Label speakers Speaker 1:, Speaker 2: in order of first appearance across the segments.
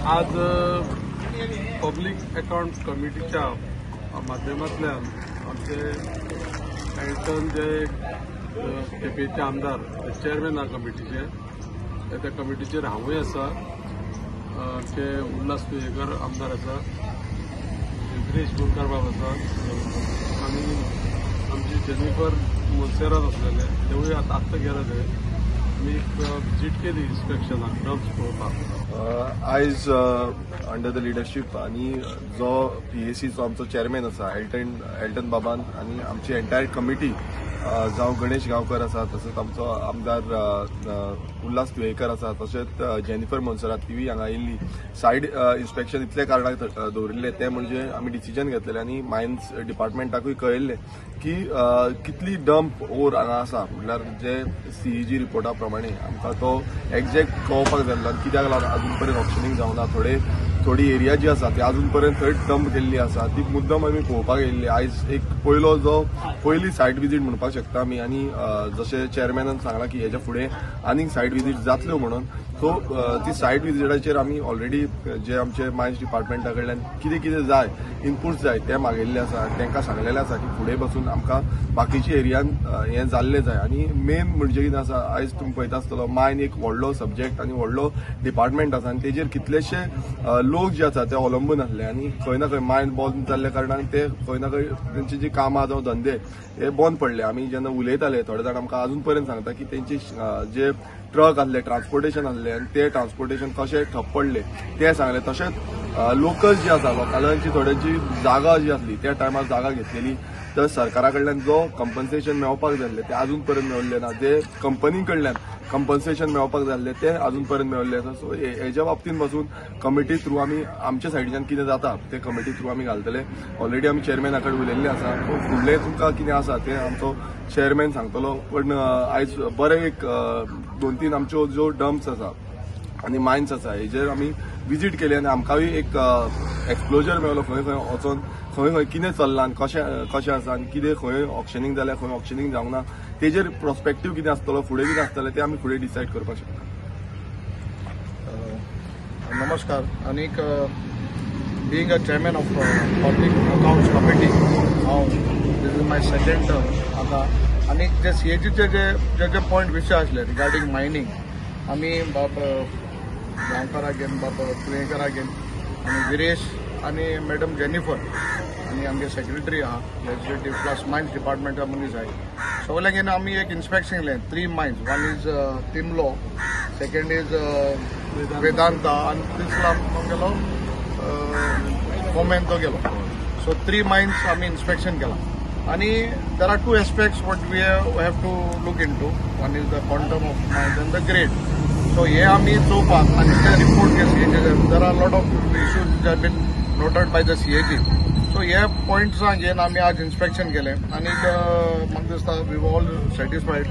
Speaker 1: आज public account कमिटीच्या माध्यमांतल्यान आमचे एल्टन जे केपेंचे आमदार चेअरमॅन आहा कमिटीचे, त्या कमिटीचेर हांवूय आसा, आमचे उल्हास तुयेकर आमदार आसा, गिरीश बोरकार बाब आसा आनी आमची जेनिफर मोन्सेरात आसलेले तेवूय आतां आत्तां गेले थंय. आमी एक विजीट केली इन्स्पेक्शनाक डम्प्स पळोवपाक.
Speaker 2: आयज अंडर the leadership आनी जो पीएसीचो आमचो चेअरमॅन आसा एल्टन बाबान आनी आमची एंटायर कमिटी जावं गणेश गांवकर आसा, तसोच आमचो आमदार उल्हास तुयेकर आसा, तशेंच जेनिफर मोन्सेरात तिवूय हांगा येयल्ली. सायड इन्स्पेक्शन इतले कारणाक दवरिल्लें तें म्हणजे आमी डिसिजन घेतलेलें आनी मायन्स डिपार्टमेंटाकूय कळयल्लें की कितली डंप ओर हांगा आसा, म्हणल्यार जे सीईजी रिपोर्टा प्रमाणे आमकां तो एग्जॅक्ट कळोवपाक जाय आनी कित्याक लागून अजून पर्यंत ऑक्शनींग जावना. थोडी एरिया जी आसा ती अजून पर्यंत थंय डंप केल्ली आसा, ती मुद्दम आमी पळोवपाक येयल्ली. आयज एक पयलो जो पयली सायट विजीट म्हणपाक शकता आमी आनी जशें चेअरमॅनान सांगलां की हेच्या फुडें आनीक सायट विजीट जातल्यो म्हणून, सो ती सायट विजिटाचेर आमी ऑलरेडी जे आमचे मायन्स डिपार्टमेंटा कडल्यान कितें कितें जाय इनपुट्स जाय ते मागयल्ले आसा, तांकां सांगलेलें आसा की फुडें बसून आमकां बाकीच्या एरियान हें जाल्लें जाय. आनी मेन म्हणजे कितें आसा, आयज तुमी पळयता आसतलो मायन एक व्हडलो सब्जेक्ट आनी व्हडलो डिपार्टमेंट आसा आनी तेजेर कितलेशे लोक जे आसा ते अवलंबून आसले आनी खंय ना खंय मायन बंद जाल्ल्या कारणान ते खंय ना खंय तेंची जी कामां जावं धंदे हे बंद पडले. आमी जेन्ना उलयताले थोडे जाण आमकां अजून पर्यंत सांगता की तेंचे जे ट्रक आसले, ट्रान्सपोर्टेशन आसले आनी ते ट्रान्सपोर्टेशन कशें ठप पडले ते सांगले. तशेंच लोकल जे आसा लोकांची थोड्यांची जागा जी आसली त्या टायमार जागा घेतलेली, तर सरकारा कडल्यान जो कंपन्सेशन मेळपाक जाय आसलें तें अजून पर्यंत मेळिल्लें ना, जे कंपनी कडल्यान कंपन्सेशन मेळपाक जाय आसलें तें अजून पर्यंत मेळिल्लें आसा. सो हेज्या बाबतीन पासून कमिटी थ्रू आमी आमच्या सायडीच्यान कितें जाता तें कमिटी थ्रू आमी घालतले. ऑलरेडी आमी चेअरमॅना कडेन उलयल्लें आसा, फुडलें तुमकां कितें आसा तें आमचो चेअरमॅन सांगतलो. पण आयज बरें एक 2-3 आमच्यो ज्यो डम्प्स आसा आनी मायन्स आसा हेजेर आमी विजीट केली आनी आमकांय एक एक्सप्लोजर मेळ्ळो खंय खंय वचोन खंय खंय कितें चल्लां आनी कशें कशें आसा आनी कितें खंय ऑक्शनींग जाल्यार खंय ऑक्शनींग जावंक ना, तेजेर प्रोस्पेक्टीव कितें आसतलो, फुडें कितें आसतलें तें आमी फुडें डिसायड करपाक शकता.
Speaker 3: नमस्कार. आनीक being a chairman of public accounts committee, हांव this is my second term आतां. आनीक जे सीएजीचे जे जे जे पॉयंट विशय आसले रिगार्डींग मायनींग, आमी बाब गांवकारागेन, बाब तुयेंकारागेन आनी विरेश आनी मॅडम जेनिफर आनी आमगे सेक्रेटरी आहा लेजिस्लेटीव प्लस मायन्स डिपार्टमेंटा मनीस आहाय, सगल्यांगेन आमी एक इन्स्पेक्शन केलें. 3 mines, one is Timlo, second is Vedanta आनी तिसरो आमगेलो कोमेंतो गेलो. सो 3 मायन्स आमी इन्स्पेक्शन केलां आनी there are 2 aspects what we have to look into. One is the quantum of mines and the grade. So हे आमी चोवपाक आनी ते report J CAG, there are lot of issues which have been noted by the CAG. So हे पॉयंट्सां घेवन आमी आज inspection केलें आनी म्हाका दिसता we all satisfied.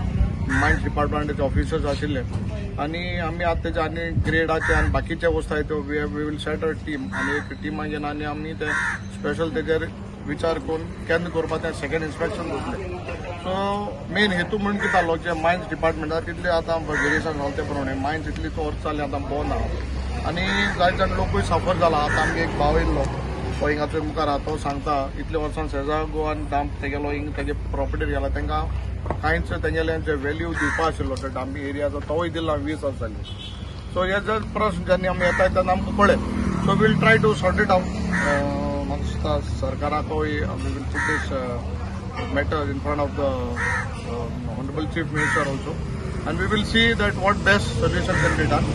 Speaker 3: Mines डिपार्टमेंटाचे ऑफिसर्स आशिल्ले आनी आमी आतां तेजे आनी ग्रेडाचे आनी बाकीचे वस्तू आहाय त्यो we will set a team आनी एक टिमा घेवन आनी आमी ते स्पेशल तेजेर विचार करून केन्ना करपा तें सेकंड इन्स्पेक्शन जातलें. सो मेन हेतू म्हणून कितें जालो, जे मायन्स डिपार्टमेंट आसा तितले आतां गिरीशान सांगलें ते प्रमाणे मायन्स इतली वर्स जाली आतां बंद आहा आनी जायते जाण लोकूय सफर जाला. आतां आमगे एक भाव येयल्लो तो हिंगा मुखार आहा, तो सांगता इतले वर्सां सेजा गोवान डंप तेगेलो हिंग तेजे प्रॉपर्टीर गेला, तांकां कांयच तेंगेले जे वेल्यू दिवपा आशिल्लो ते डांबी एरियाचो तोवूय दिला 20 वर्सां जाली. सो हे जर प्रश्न जेन्ना आमी येता तेन्ना आमकां कळ्ळें. So we'll try to sort it out. म्हाका दिसता सरकाराकूय we will put this matter in front of the honourable chief minister also and we will see that what best solution can be done.